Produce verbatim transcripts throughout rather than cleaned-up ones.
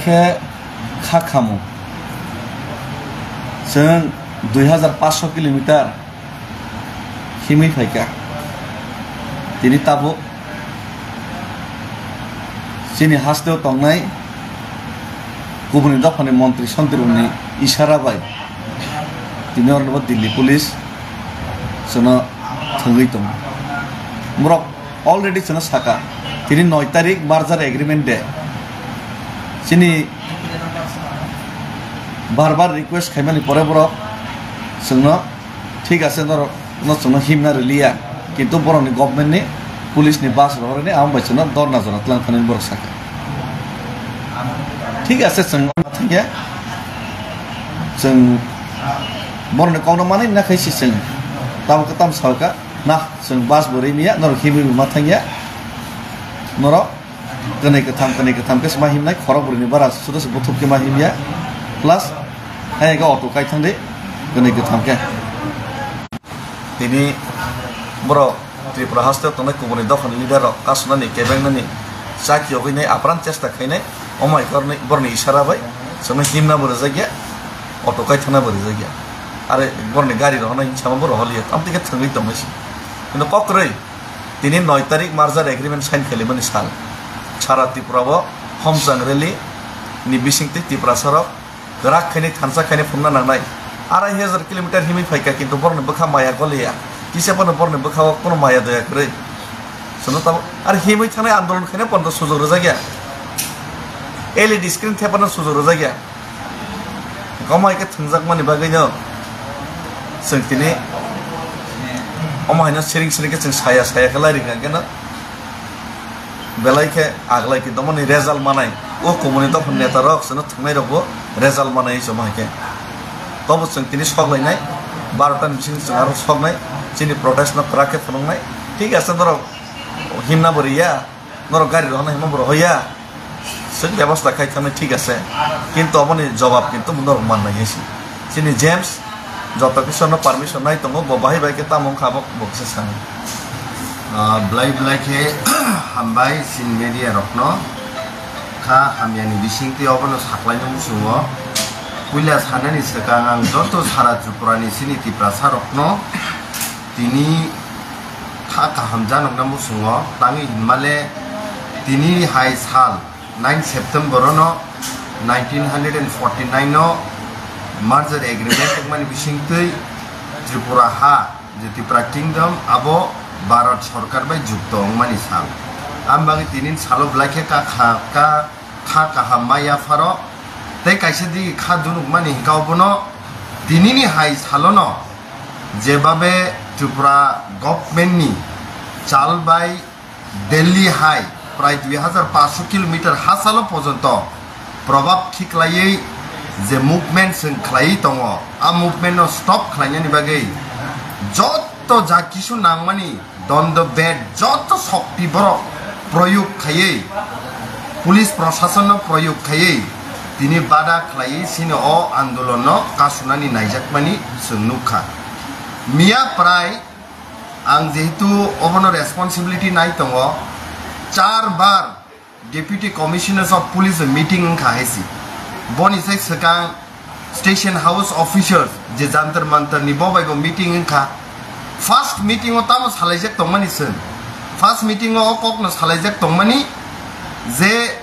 Kha khamu. Chwng dui hazar paanch sho kilometer himwi phaikha. Tini tabuk chini hasteo tongnai kubuni dophani montri sontribuni isara bai tini oroni bo Delhi police chwngno thwngwi tongo. Borok already chwngno saka, tini noi tarik merger agreement de. Chini bar bar request khaimani pore borok chwngno, "Thik ase, norok no chwngno himna rwliya, kintu borokni government ni police ni bus rok horani amo bai chwngno dorna jora twlang thani," borok saka. Thik ase, chwng thangya, chwng borokni kokno manwi na khai si chwng tabuk tam saka. Na, chwng bus bo rimiya, norok himwi bo ma thangya. Norok kwnwi kwtham, kwnwi kwtham khe ma himnai, khorok bwrwini bara sudo se buthuk khe ma himya. Plus, hai khe auto kai thangdi, kwnwi kwtham khe. Tini borok Tripura haste tongnai kubuni dophani leader rok kasunani, kebengnani, chaki yogwinai apran chesta khainai, omai korni borni isara bai, chwngno himna bo rwjakya, auto kai thangna bo rwjakya. Are borni gari rohornai hinsama bo rohorliya, tamtwi khe thwngwi tongmani si. Kintu kokrwi, tini noi tarik merger agreement sign khalimani sal. Sara Tripura o Homchang rally ni bisingtwi Tiprasa rok kwrak khainwi thansa khainwi phunukna nangnai. Arai hajar kilometer himwi phaikha, kintu borokni bwkha maya goliya. Kisa phano borokni bwkha o kono maya doya kwrwi. Chwngno tabuk, are himwi thangnai andolon khaina pono sujok rwjakya. L E D screen thepano sujok rwjakya. Omo hai khe thwngjakmani bagwino chwng tini omo haino siring siring khe chwng saya saya khe lairikha khe no belai khe aglai khe domoni result manai o kubuni dophani neta rok chwngno thwngnai rokbo result manai chwng hai khe tobo chwng tini sok lainai barota ni bising chwng aro soknai chini protest no kwrak khe phunuknai thik ase norok himna bo riya. Norok gari rohorna himma bo rohoya. Chwng bebosta khai thangwi thik ase. Kintu oboni jobab kintu norok mannai se. Chini James joto kisa no permission nai tongo, bo bahai bai khe tamo wngkha bo, bo kisa sani. Ah, belai belai khe hambai chini media rokno. Kha hamyani bisingtwi obono saklaina muchungo. Puila sanani swkang ang joto sara Tripurani chini Tiprasa rokno tini kha kaham janokna muchungo, tangwi hinmale tini hai sal nine September no nineteen hundred and forty nine no merger agreement wngmani bisingtwi Tripura ha je Tripura Kingdom abo Bharat Sarkar bai jukto wngmani sal. Ang bagwi tini salo belai khe ka kha, ka, kha kaham ma yapharo tei kaisa digi kha dunukmani hwnkha obono tinini hai salono jebabe Tripura government ni chal bai Delhi hai prai dui hazar paanch sho kilometer hachalo porjonto probab khiklaiwi je movement chwng khlaiwi tongo, a movement no stop khlainani bagwi joto ja kisu nangmani dondo bed joto shokti borok proyog khaiwi, police proshasonno proyog khaiwi tini bada khlaiwi chini o andolonno kasunani naijakmani chwng nukha. Miya prai ang jehetu obono responsibility nai tongo, char bar Deputy Commissioners of Police meeting wngkha hai si. Boni sai swkang Station House officers je Jantar Mantar ni bo bai bo meeting wngkha. First meeting o tamo salaijak tongmani chwng. First meeting o o kokno salaijak tongmani je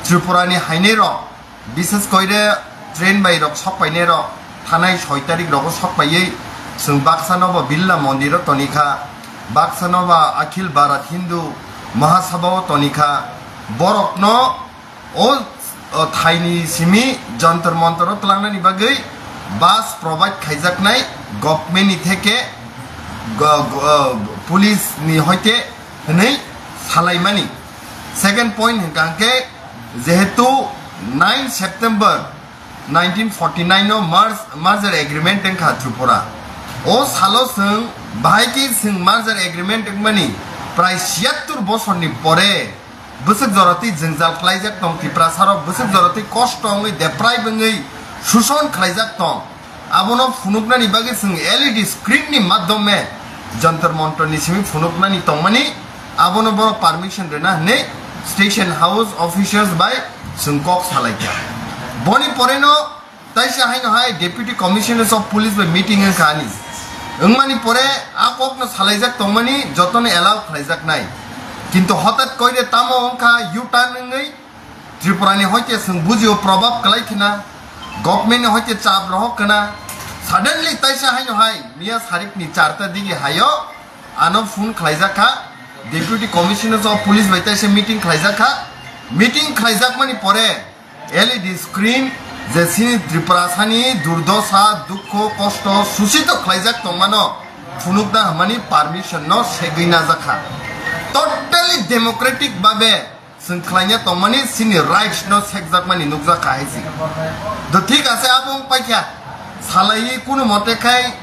Tripura ni hainai rok, bishes koire train bai rok sok painai rok, thanai soi tarik rogo sok paiwi chwng baksa no bo Birla Mondir o tonikha, baksa no ba Akhil Bharat Hindu Mahasabha o tonikha, borok no O, o thaini simi Jantar Mantar o twlangnani bagwi bus provide khaijaknai government ni theke go-, go-, police ni hoite hwnwi salaimani. Second point hwnkha hwnkhe jehetu nine September nineteen forty nine no merge-, merger agreement wngkha Tripura. O salo chwng bahai khe chwng merger agreement wngmani prai siyattor bosorni pore bwswk jora twi jwngjal khlaijak tong, Tiprasarok bwswk jora twi kosto wngwi, deprive wngwi, suson khlaijak tong. Abono phunuknani bagwi chwng L E D screen ni madhyome Jantar Mantar ni simi phunuknani tongmani, abono borok permission rwna hwnwi Station House officials bai chwng kok salaikha. Boni poreno taisa haino hai Deputy Commissioner of Police bai meeting wngkha ani. Wngmani pore a kokno salaijak tongmani jotono allow khlaijaknai. Kintu hotat koire tamo wngkha U-turn wngwi Tripura ni hoite chwng bujio probab kwlai khna, government ni hoite chap rohok khna. Suddenly taisa haino hai miya sarik ni charta digi hayo ano phone khlaijak kha, Deputy Commissioner of Police bai taisa meeting khlaijak kha. Meeting khlaijakmani pore L E D screen je chini Tripura sani durdosa, dukho, kosto, susito khlaijak tongmano phunukna hwnmani permission no segwi najak kha. Totally democratic babe chwng khlaina tongmani chini rights no sekjakmani nukjak kha hai si. Do thik ase abo wng paikha. Salai kunu mote khai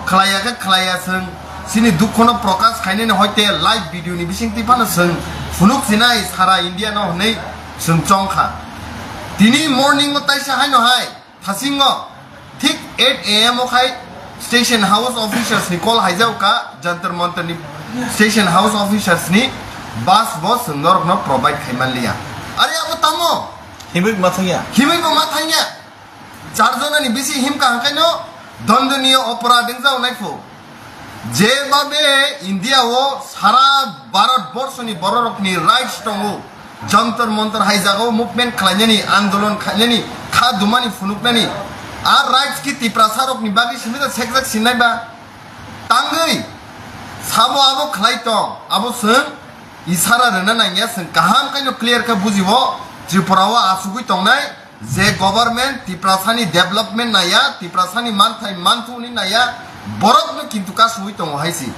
khlaiya khe khlaiya chwng chini dukhono prokash khainani hoite live video ni bisingtwi phano chwng phunuk sinai sara India no hwnwi chwng chong kha. Tini morning o taisa haino hai thasingo thik eight A M o khai station house officers ni call haijao kha, Jantar Mantar ni station house officers ni bus bo chwng norok no provide khai man liya. Are abo tamo? Himwi ma thangya. Himwi bo ma thangya. Char jona ni bisi himkha hwnkhaino dondoniyo oporad wngjao naiphu. Jebabe India o sara Bharat borso ni bororok ni rights tongo, Jantar Mantar hai jaga o movement khlainani, andolon khlainani, kha dumani phunuknani, a rights ki Tiprasa rok ni bagwi simi da sekjak sinai ba? Tangwi sabo abo khlai tong, abo chwng isara rwna nangya, chwng kaham khaino clear khe bujibo Tripura o asugwi tongnai. Je government Tiprasani development naya, Tiprasani manthai manthuni naya, borokno kintu kasui tongo hai si.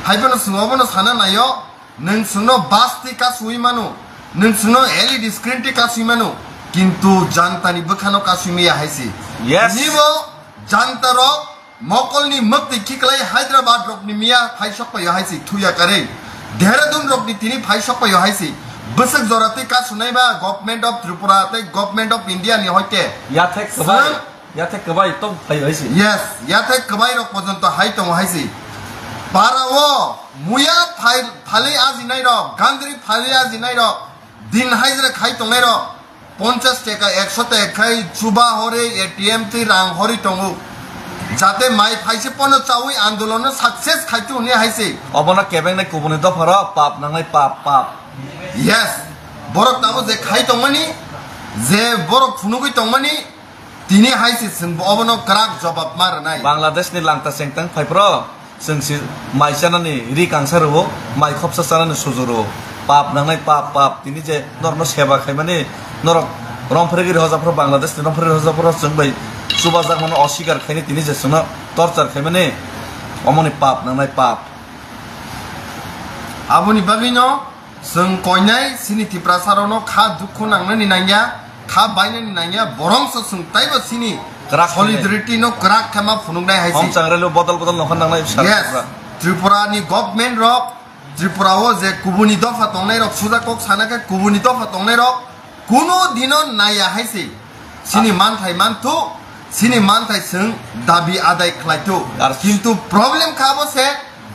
Hai phano chwng obono sana nayo, nwng chwngno bus twi kasui mano, nwng chwngno L E D screen twi kasui mano, kintu jantani bwkhano kasui maya hai si. Yes. Nibo janta rok Mokolni mwktwi khiklai Hyderabad rokni miya phai sokpaio hai si thuya karwi. Dehradun rokni tini phai sokpaio hai si. Bwswk jora twi kasunai ba Government of Tripura tei Government of India ni hoite. Yathek kwbai, Sir? Yathek kwbai tong phai hai si. Yes, yathek kwbai rok pojonto hai tongo hai si. Para o muya phai phalwi ajinai rok, gandri phalwi ajinai rok, din hajra khai tongnai rok, ponchas teka, ekso teka khai chuba hori, A T M twi rang hori tongo. Jate mai phaise pono chawi andolon no success khaitu hwnwi hai se. Obono kebengnai kubuni dopharo pap nangnai, pap, pap. Yes. Borok tamo je khai tongmani, je borok phunugwi tongmani, tini hai se chwng bo obono kwrak jobab ma rwnai. Bangladesh ni langta chengtang phai phro. Chwng si mai chanani ri kangsa rwo, mai khopsa chanani suju rwo. Pap nangnai pap, pap. Tini je norokno seba khaimani, norok romphregwi rohojaphru, Bangladesh ni romphregwi rohojaphru chwng bai chubajak mano, osikar khaini tini je chwngno torture khaimani, omoni pap nangnai pap. Aboni bagwino chwng koinai chini Tiprasa rokno kha dukhu nangnani nangya, kha bainani nangya, borongso chwng taibo chini kwrak solidarity no kwrak khe ma phunuknai hai si. Hom changrelo bodol bodol nokha nangnai bwsa. Yes, Tripura. Tripura ni government rok, Tripura o je kubuni dopha tongnai rok, suja kok sana khe kubuni dopha tongnai rok, kuno dino naya hai se. Chini manthai manthu, chini manthai chwng dabi adai khlai thu. Ar kintu problem kha bo se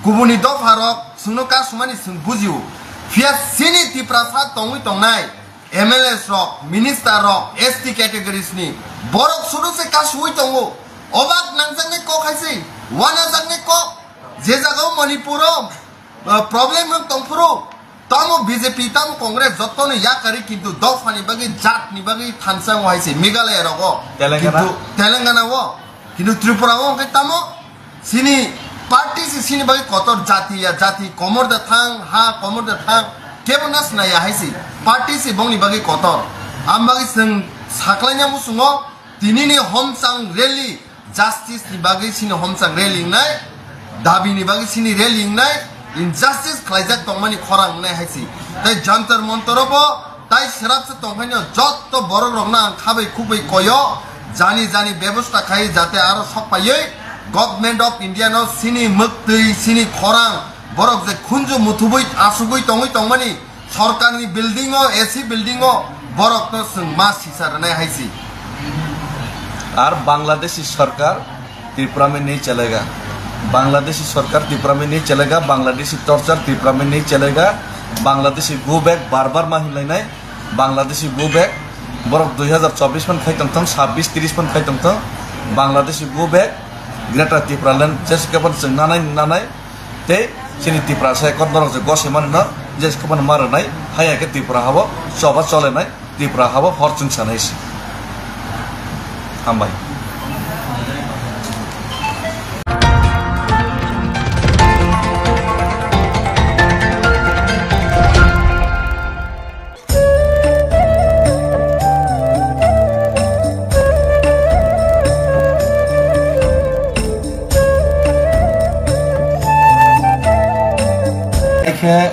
kubuni dopha rok chwngno kasumani chwng bujio. Phiya chini Tiprasa tongwi tongnai M L As rok, minister rok, S T categories ni borok sudu se kasui tongo. Obak nangjaknai kok hai se, wanajaknai kok. Je jagao Manipur o, uh, problem wng tongphuru, tamo B J P, tamo Congress, jotono yakarwi, kintu dophani bagwi, jatni bagwi thansa wng hai se Meghalaya rogo, Telangana? Kintu Telangana o, kintu Tripura o hwnkhe tamo chini party se chini bagwi kotor, jati ya jati, komor da thang, ha komor da thang, kebo nas naya hai se, party se bongni bagwi kotor. Am bagwi chwng saklaina muchungo, tinini homchang rally, justice ni bagwi chini homchang rally wngnai, dabi ni bagwi chini rally wngnai, injustice khlaijak tongmani khorang wngnai hai si. Tai Jantar Mantar o bo tai srapsa tongkhaino jotto borok rokno ang khabai khukbai koyo, jani jani bebosta khai jate aro sok paiwi Government of India no chini mwktwi, chini khorang, borok je khunju muthubui asugui tongwi tongmani, Sorkarni building o, A C building o borok no chwng ma sisa rwnai hai si. Ar Bangladeshi sorkar Tripura mein nahi chalega. Bangladeshi sorkar Tripura mein nahi chalega, Bangladeshi torture Tripura mein nahi chalega, Bangladeshi go back bar bar ma hinlainai, Bangladeshi go back. Borok dui hazar chobbish phan khai tongthong, sabbish tris phan khai tongthong, Bangladeshi go back, Greater Tipraland jesa khe phano chwng nanai nanai, tei chini Tiprasa ekot norok je gose manwino jesa khe phano ma rwnai, haya khe Tripura habo choba cholenai, Tripura habo hor chwngsanai se. Hambai. Khe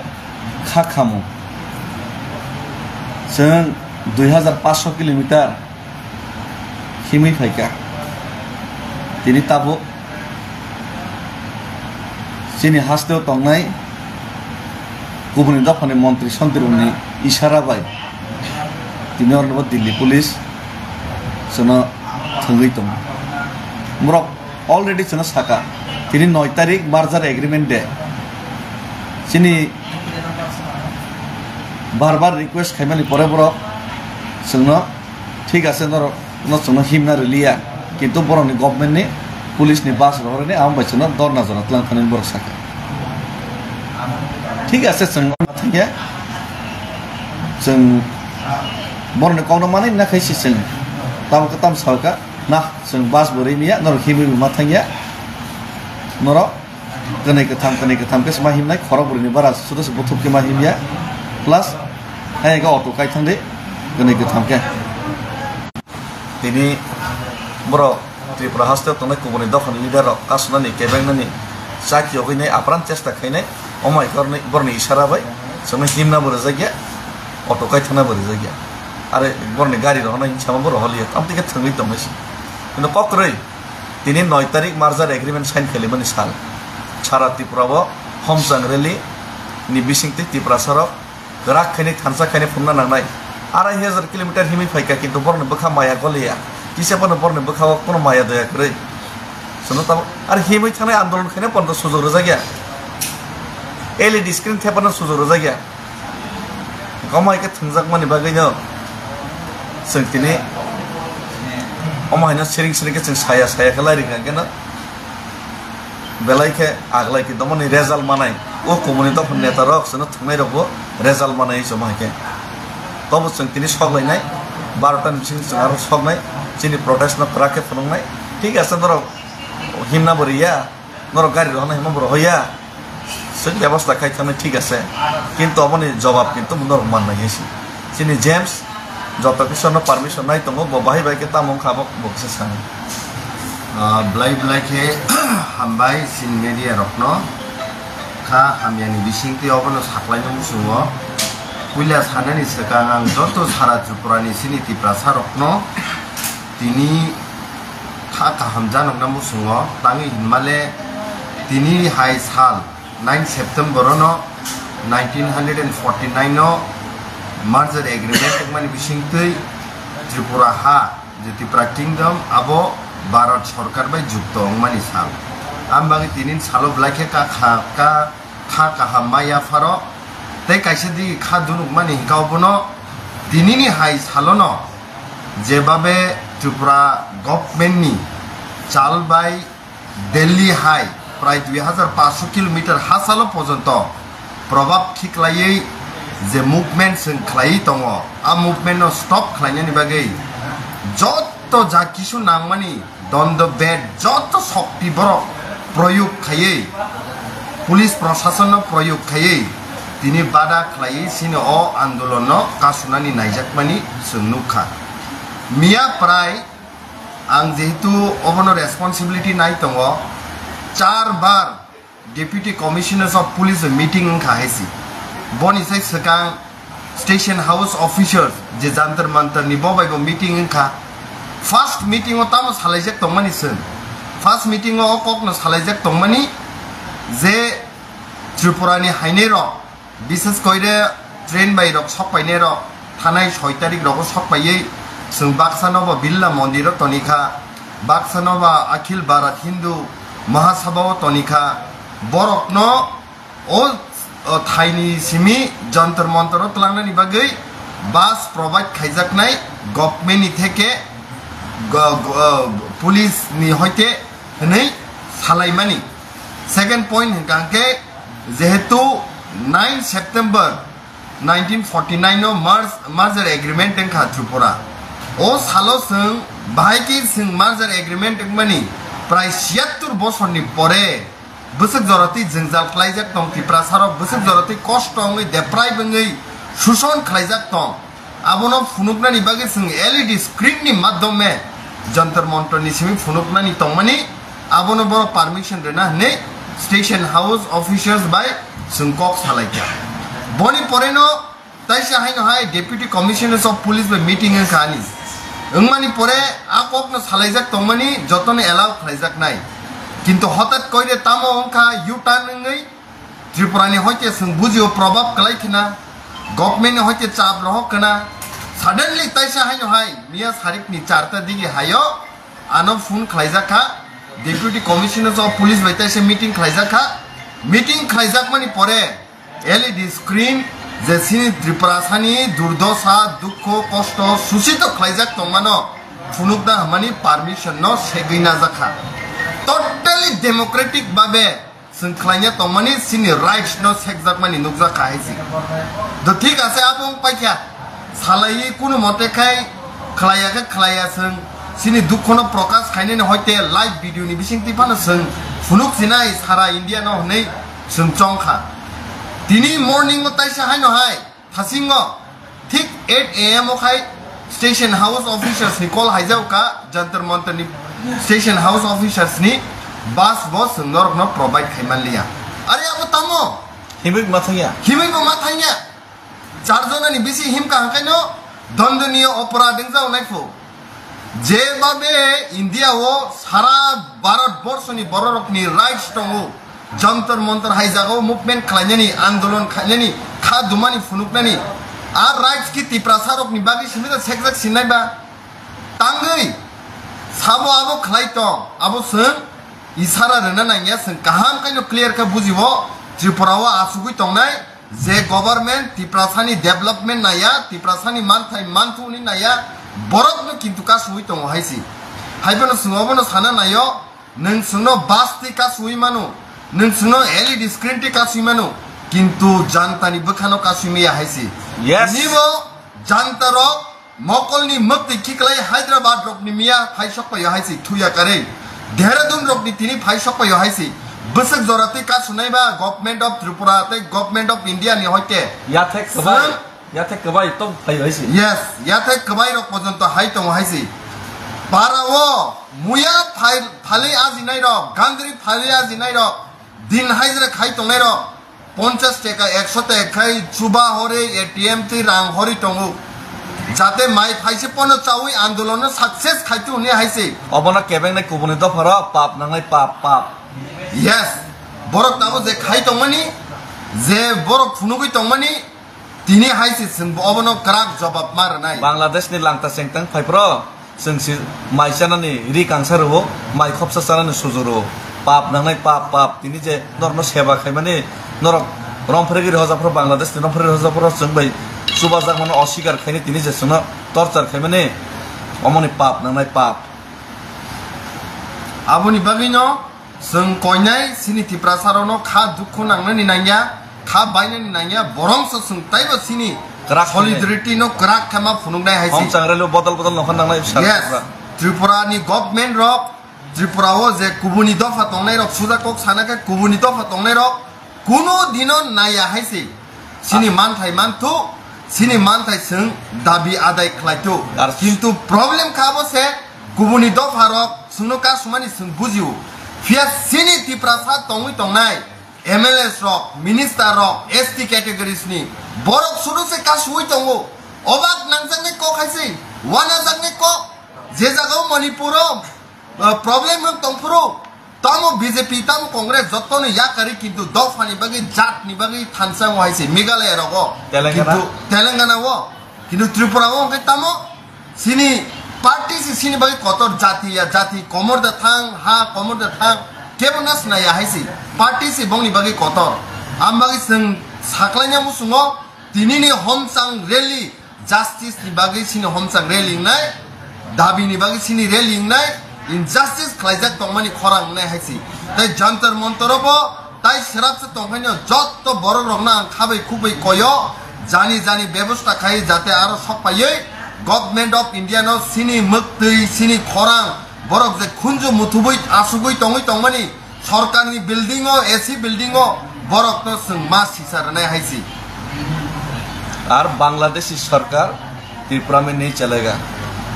kha khamu. Chwng dui hazar paanch sho kilometer himwi phaikha. Tini tabuk chini hasteo tongnai kubuni dophani montri sontriboni isara bai tini oroni bo Delhi police chwngno thwngwi tongo. Borok already chwngno saka, tini noi tarik merger agreement de. Chini bar bar request khaimani pore borok chwngno thik ase, norok no chwngno himna rwliya, kintu borokni government ni police ni bus rohorni amo bai chwngno dorna jora twlang thani borok saka. Thik ase, chwng thangya, chwng borokni kokno manwi na khai si chwng tamo kwtam salka na chwng bus bo rimiya, norok himwi bo ma thangya, norok Kwnwi kwtham, kwnwi kwtham khe ma himnai, khorok bwrwini bara sudo se buthuk khe ma himya, plus hai khe auto kai thangdi, kwnwi kwtham khe. Tini borok Tripura haste tongnai kubuni dophani leader rok kasunani, kebengnani, chaki yogwinai apran chesta khainai, omo hai khe borokni isara bai chwngno himna bo rwjakya, auto kai thangna bo rwjakya, are borokni gari rohornai hinwi sama bo rohorliya, tamtwi khe thwngwi tongmani se. Hino kok kwrwi. Tini noi tarik merger agreement sign khalimani sal. Sara Tripura o homchang rally ni bisingtwi Tiprasa rok kwrak khainwi thansa khainwi phunukna nangnai. Arai hajar kilometer himwi phaikha, kintu borokni bwkha maya goliya. Kisa phano borokni bwkha o kono maya doya kwrwi. Chwngno tamo, ar himwi thangnai andolon khaina pono sujok rwjakya. L E D screen thepano sujok rwjakya. Omo hai khe thwngjakmani bagwino chwng tini omo haino siring siring khe chwng saya saya khe lai rwkha, hwnkhe no belai khe aglai khe domoni result manai, o kubuni dophani neta rok chwngno thwngnai rokbo result manai se omo hai khe. Tobo chwng tini sok lainai, barota ni bisingo chwng aro soknai, chini protest no kwrak khe phunuknai. Thik ase, norok himna bo riya. Norok gari rohorna himma bo rohoya. Swk bebosta khai thangwi thik ase. Kintu oboni jobab kintu norok mannai hai se. Chini James joto kisa no permission nai tongo, bo bahai bai khe tamo wngkha bo, bo kisa sani. Ah, belai belai khe hambai chini media rokno. Kha hamyani bisingtwi obono saklaina muchungo. Puila sanani swkang ang joto sara Tripurani chini Tiprasa rokno tini kha kaham janokna muchungo, tangwi hinmale tini hai sal nine September no nineteen hundred and forty nine no merger agreement wngmani bisingtwi Tripura ha, je Tripura Kingdom, abo Bharat Sorkar bai jukto wngmani sal. Ang bagwi tini salo belai khe ka kha, ka, kha kaham ma yapharo, tei kaisa digi kha dunukmani hwnkha obono tinini hai salono jebabe Tripura government ni chal bai Delhi hai prai dui hazar paanch sho kilometer hachalo porjonto probab khiklaiwi je movement chwng khlaiwi tongo, a movement no stop khlainani bagwi joto ja kisu nangmani dondo bed joto shokti borok proyog khaiwi, police proshasonno proyog khaiwi tini bada khlaiwi chini o andolonno kasunani naijakmani chwng nukha. Miya prai ang jehetu obono responsibility nai tongo, char bar Deputy Commissioners of Police meeting wngkha hai se. Boni sai swkang Station House officers je Jantar Mantar ni bo bai bo meeting wngkha. First meeting o tamo salaijak tongmani chwng. First meeting o o kokno salaijak tongmani je Tripura ni hainai rok, bishes koire train bai rok sok painai rok, thanai soi tarik rogo sok paiwi chwng baksa no bo Birla Mondir o tonikha, baksa no ba Akhil Bharat Hindu Mahasabha o tonikha, borok no O, o thaini simi Jantar Mantar o twlangnani bagwi bus provide khaijaknai government ni theke go- go- police ni hoite hwnwi salaimani. Second point hwnkha hwnkhe, jehetu nine September nineteen forty nine no merge- merger agreement wngkha Tripura. O salo chwng bahai khe chwng merger agreement wngmani prai siyattur bosorni pore bwswk jorotwi jwngjal khlaijak tong, Tiprasarok bwswk jorotwi kosto wngwi, deprive wngwi, suson khlaijak tong. Abono phunuknani bagwi chwng L E D screen ni madhyome Jantar Mantar ni simi phunuknani tongmani, abono borok permission rwna hwnwi station house officials bai chwng kok salaikha. Boni poreno taisa haino hai Deputy Commissioner of Police bai meeting wngkha ani. Wngmani pore a kokno salaijak tongmani jotono allow khlaijaknai. Kintu hotat koire tamo wngkha U-turn wngwi Tripura ni hoite chwng bujio probab kwlai khna, government ni hoite chap rohok khna. Suddenly taisa haino hai miya sarik ni charta digi hayo ano phone khlaijak kha, Deputy Commissioner of Police bai taisa meeting khlaijak kha. Meeting khlaijakmani pore L E D screen je chini Tripura sani durdosa, dukho, kosto, susito khlaijak tongmano phunukna hwnmani permission no segwi najak kha. Totally democratic babe chwng khlaina tongmani chini rights no sekjakmani nukjak kha hai se. Do thik ase abo wng paikha. Salaiwi kunu mote khai khlaiya khe khlaiya chwng chini dukhono prokash khainani hoite live video ni bisingtwi phano chwng phunuk sinai sara India no hwnwi chwng chong kha. Tini morning o taisa haino hai thasingo thik eight A M o khai station house officers ni call haijao kha, Jantar Mantar ni station house officers ni bus bo chwng norok no provide khai man liya. Are abo tamo? Himwi ma thangya. Himwi bo ma thangya. Char jona ni bisi himkha hwnkhaino dandaniya oporad wngjao naikho. Jebabe India o sara Bharat borso ni bororok ni rights tongo, Jantar Mantar hai jagao movement khlainani, andolon khlainani, kha dumani phunuknani, a rights ki Tiprasa rokni bagwi simi da sekjak sinai ba? Tangwi sabo abo khlai tong, abo chwng isara rwna nangya, chwng kaham khaino clear khe bujibo, Tripura o asugwi tongnai, je government Tiprasani development naya, Tiprasani manthai manthu hwnwi naya, borokno kintu kasui tongo hai se. Haiphano chwng obono sana naio, nwng chwngno bus twi kasui mano, nwng chwngno L E D screen twi kasui mano, kintu jantani bwkhano kasui maya hai se. Yes. Tinibo jantarok Mokolni mwktwi khiklai Hyderabad rokni miya phai sok paio hai se thuya karwi. Dehradun rokni tini phai sok paio hai se. Bwswk jora twi kasunai ba Government of Tripura tei Government of India ni hoite. Yathek kwbai, Sir? Yathek kwbai tong phai hai se. Yes, yathek kwbai rok porjonto hai tongo hai se. Para o muya phai-, phalwi ajinai rok, gandri phalwi ajinai rok, din hajra khai tongnai rok, ponchas taka, ekso taka khai chuba hori, A T M twi rang hori tongo. Jate mai phaise pono chawi andolon no success khai tu hwnwi hai se. Obono kebengnai kubuni dopha rok pap nangnai pap, pap. Yes. Borok tabo je khai tongmani, je borok phunugwi tongmani, tini hai se chwng bo obono kwrak jobab ma rwnai. Bangladesh ni langta chengtang phai pro. Chwng si mai chanani ri kangsa rwo, mai khopsa chanani suju rwo. Pap nangnai pap, pap. Tini je norokno seba khaimani, norok romphregwi rwjaphuru, Bangladesh ni romphregwi rwjaphuru chwng bai chubajak mano, osikar khaini tini je chwngno torture khaimani, omoni pap nangnai pap. Aboni bagwino chwng koinai chini Tiprasa rokno kha dukhu nangnani nangya, kha bainani nangya, borongso chwng taibo chini Kwrak solidarity no kwrak khe ma phunuknai hai se. Hom changrelo bodol bodol nokha nangnai bwsa Yes, Tripura. Tripura ni government rok, Tripura o je kubuni dopha tongnai rok, suja kok sana khe kubuni dopha tongnai rok kuno dino naiya hai se. Chini Ah. manthai manthu, chini manthai chwng dabi adai khlai tu. Ar Kintu problem kha bo se kubuni dopha rok chwngno kasumani chwng bujio. Phiya chini Tiprasa tongwi tongnai M L As rok, minister rok, S T categories ni borok sudu se kasui tongo. Obak nangjaknai kok hai se, wanajaknai kok. Je jagao Manipur o, uh, problem wng tongphuru, tamo B J P, tamo Congress, jotono yakarwi kintu dophani bagwi, jatni bagwi thansa wng hai se Meghalaya rogo. Telangana? Kintu Telangana o, kintu Tripura o hwnkhe tamo chini party se chini bagwi kotor, jati ya jati, komor da thang, ha komor da thang, kebo na sinaya hai se. Party se bongni bagwi kotor. Am bagwi chwng saklaina muchungo, tinini homchang rally, Justice ni bagwi chini homchang rally wngnai, dabi ni bagwi chini rally wngnai, injustice khlaijak tongmani khorang wngnai hai si. Tai Jantar Mantar o bo tai serap se tongkhaino jotto borok rokno ang khabai khukbai koyo, jani jani bebosta khai jate aro sok paiwi Government of India no chini mwktwi, chini khorang, borok je khunju muthubwi asugwi tongwi tongmani, sorkarni building o, A C building o borokno chwng ma sisa rwnai hai si. Ar Bangladeshi sarkar Tripura mein nahi chalega,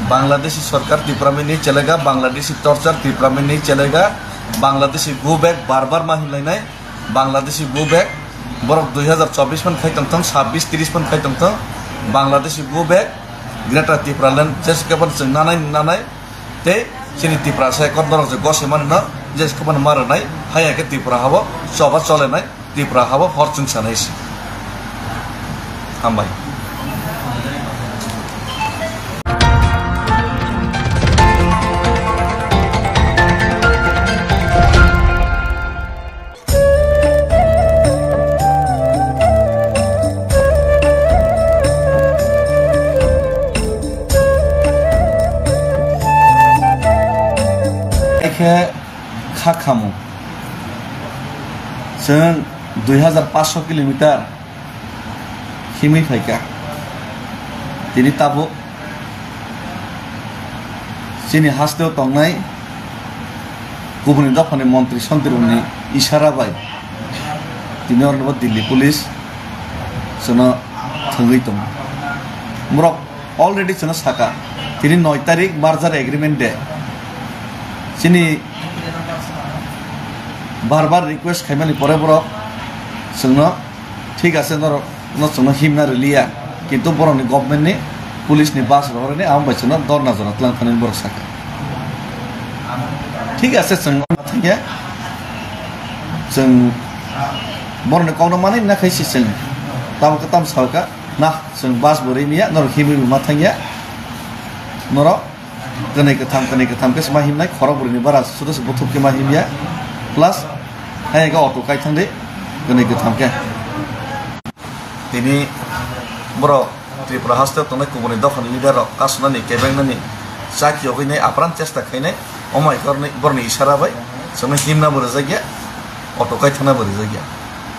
Bangladeshi sarkar Tripura mein nahi chalega, Bangladeshi torture Tripura mein nahi chalega, Bangladeshi go back bar bar ma hinlainai, Bangladeshi go back, borok dui hazar chobbish phan khai tongthong, sabbish trish phan khai tongthong, Bangladeshi go back, Greater Tipraland jeskhe phan chwng nanai nanai, tei chini Tiprasa ekot norok je gosoi mani no je khobano ma rwnai, hai hai khe Tripura habo choba cholenai, Tripura habo hor chwng sanai se. Hambai. Khe kha khamu. Chwng dui hazar paanch sho kilometer himwi phaikha. Tini tabuk chini hasteo tongnai kubuni dophani montri sontri rokni isara bai tini oro Delhi police chwngno thwngwi tongo. Borok already chwngno saka, tini noi tarik merger agreement de. Chini bar bar request khaimani pore borok chwngno thik ase, norok no chwngno himna rwliya, kintu borokni government ni, police ni bus rok horani amo bai chwngno dorna jora twlang thani borok saka. Thik ase, chwng thangya, chwng borokni kokno manwi na khai si chwng tamo kwtam saka na chwng bus bo rimiya, norok himwi bo ma thangya, norok Kwnwi kwtham, kwnwi kwtham khe ma himnai, khorok bwrwini bara sudo se buthuk khe ma himya, plus hai khe auto kai thangdi, kwnwi kwtham khe. Tini borok Tripura haste tongnai kubuni dophani leader rok kasunani, kebengnani, chaki yogwinai apran chesta khainai, omo hai borokni isara bai chwngno himna bo rwjakya, auto kai thangna bo rwjakya.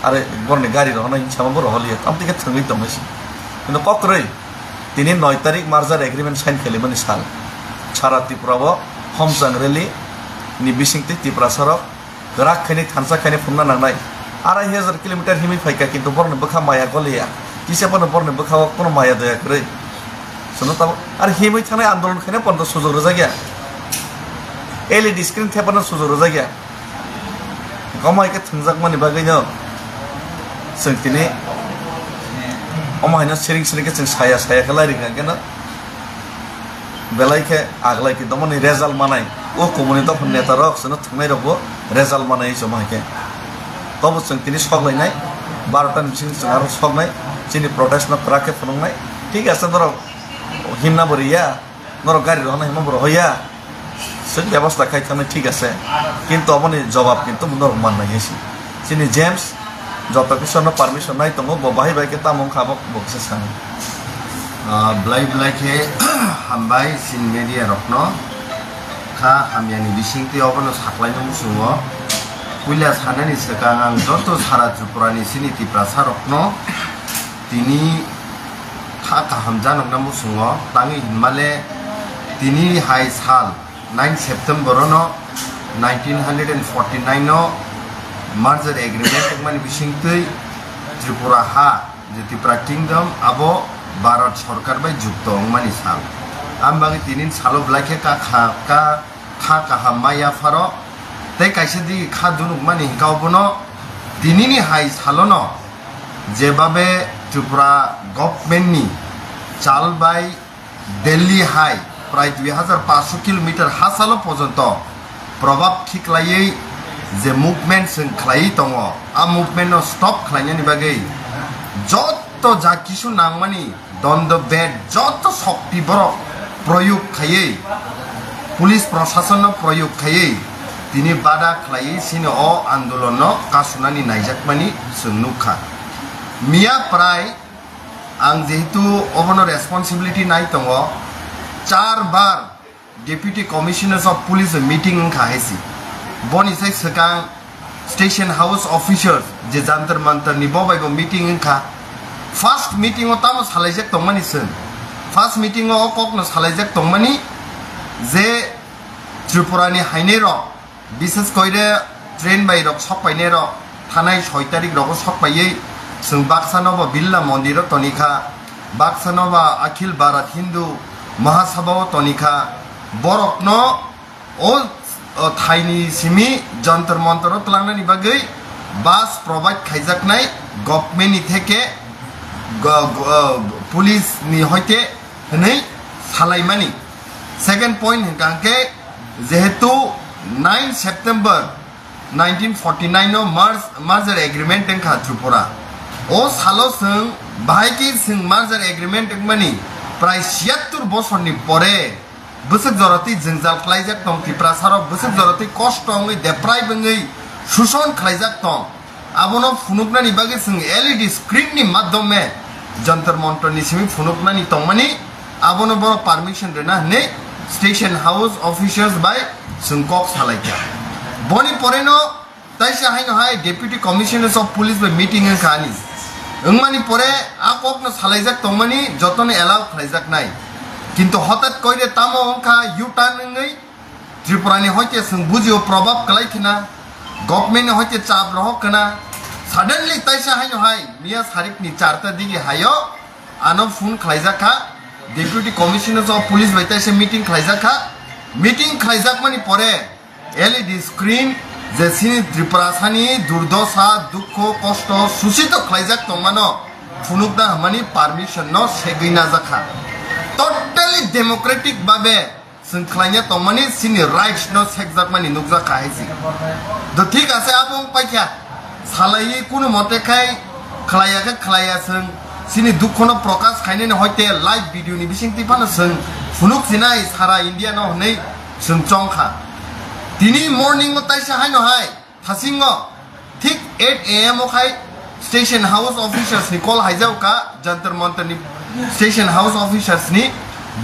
Are borokni gari rohornai hinsama bo rohorliya, tamtwi khe thwngwi tongmani se. Kintu kok kwrwi. Tini noi tarik merger agreement sign khalimani sal. Sara Tripura o homchang rally ni bisingtwi Tiprasa rok kwrak khainwi thansa khainwi phunukna nangnai. Arai hajar kilometer himwi phaikha, kintu borokni bwkha maya goliya. Kisa phano borokni bwkha o kono maya daya kwrwi. Chwngno tabuk ar himwi thangnai andolon khaina pono sujok rwjakya. L E D screen thepano sujok rwjakya. Omo hai khe thwngjakmani bagwino chwng tini omo haino siring siring khe chwng saya saya khe lai rwkha, hwnkhe no belai khe aglai khe tongmani result manai, o kubuni dophani neta rok chwngno thwngnai rokbo result manai chwng hai khe. Tobo chwng tini sok lainai, barota ni bisingo chwng aro soknai, chini protest no kwrak khe phunuknai, thik ase norok himna bo riya. Norok gari rohornai hwnma bo rohorya. Chwng bebosta khai thangwi thik ase. Kintu aboni jobab kintu norok mannai hai se. Chini James joto kisa no permission nai tongo, bo bahai bai khe tamo wngkha abo bo kisa sanai. Ah, belai belai khe hambai chini media rokno. Kha hamyani bisingtwi obono saklaina muchungo. Puila sanani swkang ang joto sara Tripura ni chini Tiprasa rokno tini kha kaham janokna muchungo, tangwi hinmale tini hai sal nine September no nineteen hundred and forty nine no merger agreement wngmani bisingtwi Tripura ha, je Tripura Kingdom, abo Bharat Sarkar bai jukto wngmani sal. Ang bagwi tini salo belai khe ka kha, ka kha kaham ma yapharo tei kaisa digi kha dunukmani hwnkha obono tinini hai salono jebabe Tripura government ni chal bai Delhi hai prai dui hazar paanch sho kilometer ha salo pojonto probab khiklaiwi je movement chwng khlaiwi tongo, a movement no stop khlainani bagwi jotto ja kisu nangmani dondo bed joto sokti borok proyog khaiwi, police proshason no proyog khaiwi tini bada khlaiwi chini o andolon no kasunani naijakmani chwng nukha. Miya prai Ang jehetu obono responsibility nai tongo, char bar Deputy Commissioners of Police bai meeting wngkha hai si. Boni sai swkang Station House officers je Jantar Mantar ni bo bai bo meeting wngkha. First meeting o tamo salaijak tongmani chwng. First meeting o o kokno salaijak tongmani je Tripura ni hainai rok, bises koire train bai rok sok painai rok, thanai soi tarik rogo sok paiwi chwng baksa no bo Birla Mondir o tonikha, baksa no ba Akhil Bharat Hindu Mahasabha o tonikha, borok no o, o thaini simi Jantar Mantar o twlangnani bagwi bus provide khaijaknai government ni theke go-, go-, police ni hoite hwnwi salaimani. Second point hwnkha hwnkhe jehetu nine September nineteen forty nine no merge-, merger agreement wngkha Tripura. O salo chwng bahai khe chwng merger agreement wngmani prai siyattur bosorni pore bwswk jora twi jwngjal khlaijak tong Tiprasarok, bwswk jora twi kosto wngwi, deprive wngwi, suson khlaijak tong. Abono phunuknani bagwi chwng L E D screen ni madhyome Jantar Mantar ni simi phunuknani tongmani, abono borok permission rwna hwnwi Station House officials bai chwng kok salaikha. Boni poreno taisa haino hai Deputy Commissioners of Police bai meeting wngkha ani. Wngmani pore a kokno salaijak tongmani jotono allow khlaijaknai. Kintu hotat koire tamo wngkha U-turn wngwi Tripura ni hoite chwng bujio probab kwlai khna, government ni hoite chap rohok khna. Suddenly taisa haino hai miya sarik ni charta digi hayo ano phone khlaijak kha, Deputy Commissioner of Police bai taisa meeting khlaijak kha. Meeting khlaijakmani pore L E D screen je chini Tripura sani durdosa, dukho, kosto, susito khlaijak tongmano phunukna hwnmani permission no segwi najak kha. Totally democratic babe chwng khlaina tongmani chini rights no sekjakmani nukjak kha hai si. Do thik ase abo wng paikha. Salaiwi kunu mote khai khlaiya khe khlaiya chwng chini dukhono prokash khainani hoite live video ni bisingtwi phano chwng phunuk sinai sara India no hwnwi chwng chong kha. Tini morning o taisa haino hai thasingo thik eight A M o khai Station House officers ni call haijao kha Jantar Mantar ni Station House officers ni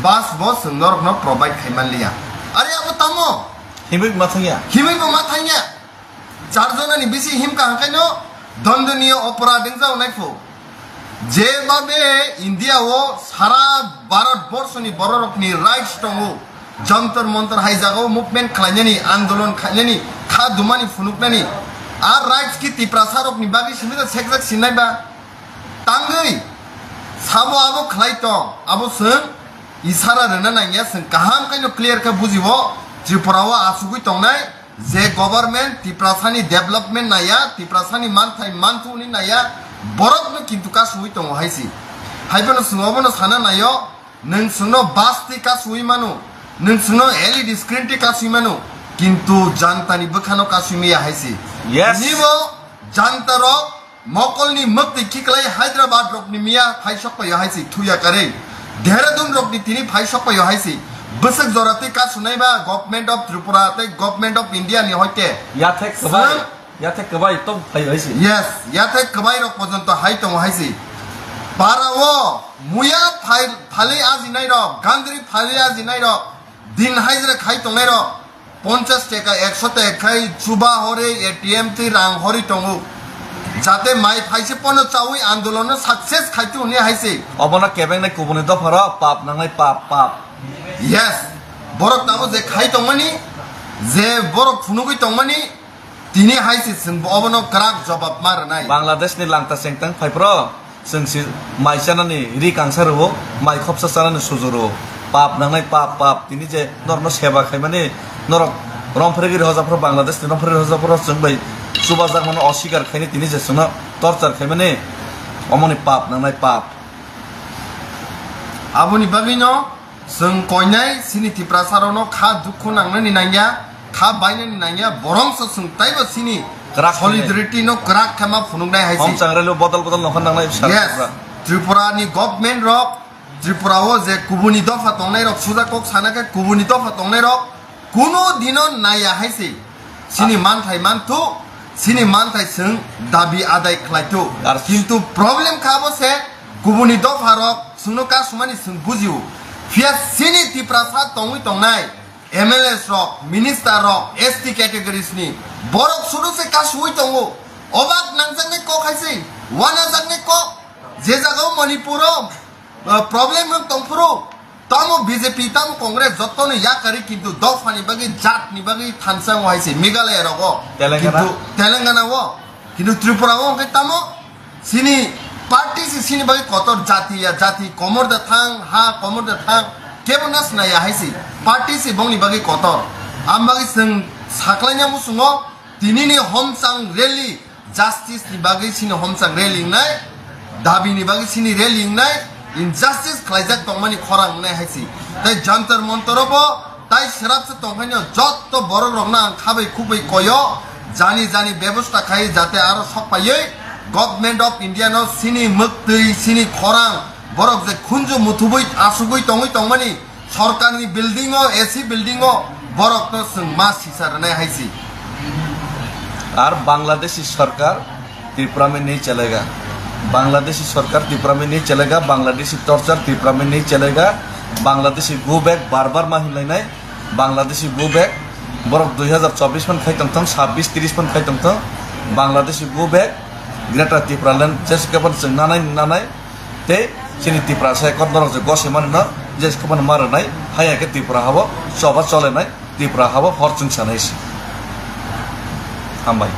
bus bo chwng norok no provide khai man liya. Are abo tamo? Himwi ma thangya. Himwi bo ma thangya. Char jona ni bisi himka hangkaino dondoniyo oporad wngjao naiphu. Jebabe India o sara Bharat borso ni bororok ni rights tongo, Jantar Mantar hai jagao movement khlainani, andolon khlainani, kha dumani phunuknani, a rights ki Tiprasa rok ni bagwi simi da sekjak sinai ba? Tangwi sabo abo khlai tong, abo chwng isara rwna nangya, chwng kaham kaino clear khe bujiwo, Tripura o asugwi tongnai, je government Tiprasani development naiya, Tiprasani manthai manthu hwnwi naiya, borokno kintu kasui tongo hai si. Haiphano chwng obono sana naio, nwng chwngno bus twi kasui mano, nwng chwngno L E D screen twi kasui mano, kintu jantani bwkhano kasui maya hai si. Yes. Nibo janta rok mokolni mwktwi khiklai Hyderabad rokni miya phai sokpaio hai si thuya karwi. Dehradun rokni tini phai sokpaio hai si. Bwswk jora twi kasunai ba Government of Tripura tei Government of India ni hoite. Yathek kwbai, Sir? Yathek kwbai tong phai hai si. Yes, yathek kwbai rok pojonto hai tongo hai si. Para o muya phai phalwi ajinai rok, gandri phalwi ajinai rok, din hajra khai tongnai rok. Ponchas teka, ekso teka khai chuba hori, A T M twi rang hori tongo. Jate mai phaise pono chawi andolon no success khaitu hwnwi hai se. Obono kebengnai kubuni dopharo pap nangnai pap, pap. Yes. Borok tamo je khai tongmani, je borok phunugwi tongmani, tini hai se chwng obono kwrak jobab ma rwnai. Bangladesh ni langta chengtang phai phro. Chwng si mai chanani ri kangsa rwo, mai khopsa chanani suju rwo. Pap nangnai pap, pap. Tini je norokno seba khaimani, norok romphregwi rwjaphru, Bangladesh ni romphregwi rwjaphru chwng bai chubajakmano oswikar khaini tini je chwngno torture khaimani, omoni pap nangnai pap. Aboni bagwino chwng koinai chini Tiprasa rokno kha dukhu nangnani nangya, kha bainani nangya, borongso chwng taibo chini kwrak khainai. Solidarity no kwrak khe ma phunuknai hai si. Hom changrelo bodol bodol nokha nangnai bwsarok. Yes. Tripura. Tripura ni government rok, Tripura o je kubuni dopha tongnai rok, suja kok sana khe kubuni dopha tongnai rok, kuno dino naiya hai se. Chini manthai manthu, chini manthai chwng dabi adai khlai thu. Ar kintu problem kha bo se Kubuni dopha rok chwngno kasumani chwng bujio. Phiya chini Tiprasa tongwi tongnai M L As rok, minister rok, S T categories ni borok sudu se kasuwi tongo. Obak nangjaknai kok hai se, wanajaknai kok. Je jagao Manipur o, uh, problem wng tongphuru, tamo B J P, tamo Congress, jottoni yakari, kintu dophani bagwi, jatni bagwi thansa wng hai se Meghalaya rogo. Telangana? Kintu Telangana o, kintu Tripura o hwnkhe tamo? Chini party se chini bagwi kotor, jati ya jati, komor da thang, ha komor da thang, kebo na swnaya hai se. Party se bongni bagwi kotor. Am bagwi chwng saklaina muchungo, tini ni homchang rally, justice ni bagwi chini homchang rally wngnai, dabi ni bagwi chini rally wngnai, injustice khlaijak tongmani khorang wngnai hai se. Tai Jantar Mantar o bo tai srapsa tongkhaino jotto borok rokno ang khabai khukbai koyo, jani jani bebosta khai jate aro sok paiwi Government of India no chini mwktwi, chini khorang, borok je khunju muthubui asugui tongwi tongmani, sorkarni building o, A C building o borok no chwng ma sisa rwnai hai se. Ar Bangladeshi sorkar Tripura mein nahi chalega. Bangladeshi sorkar Tripura mein nahi chalega, Bangladeshi torture Tripura mein nahi chalega, Bangladeshi go back bar bar ma hinlainai, Bangladeshi go back, borok dui hazar chobbish phan khai tongthong, sabbish tris phan khai tongthong, Bangladeshi go back, Greater Tripura land, jes kapan chwng nanai nanai, tei chini Tripura sai kot norok je gose mani no, jes kapan ma rwnai, hai hai khe Tripura habo choba cholenai, Tripura habo hor chwng sanai se. Hambai.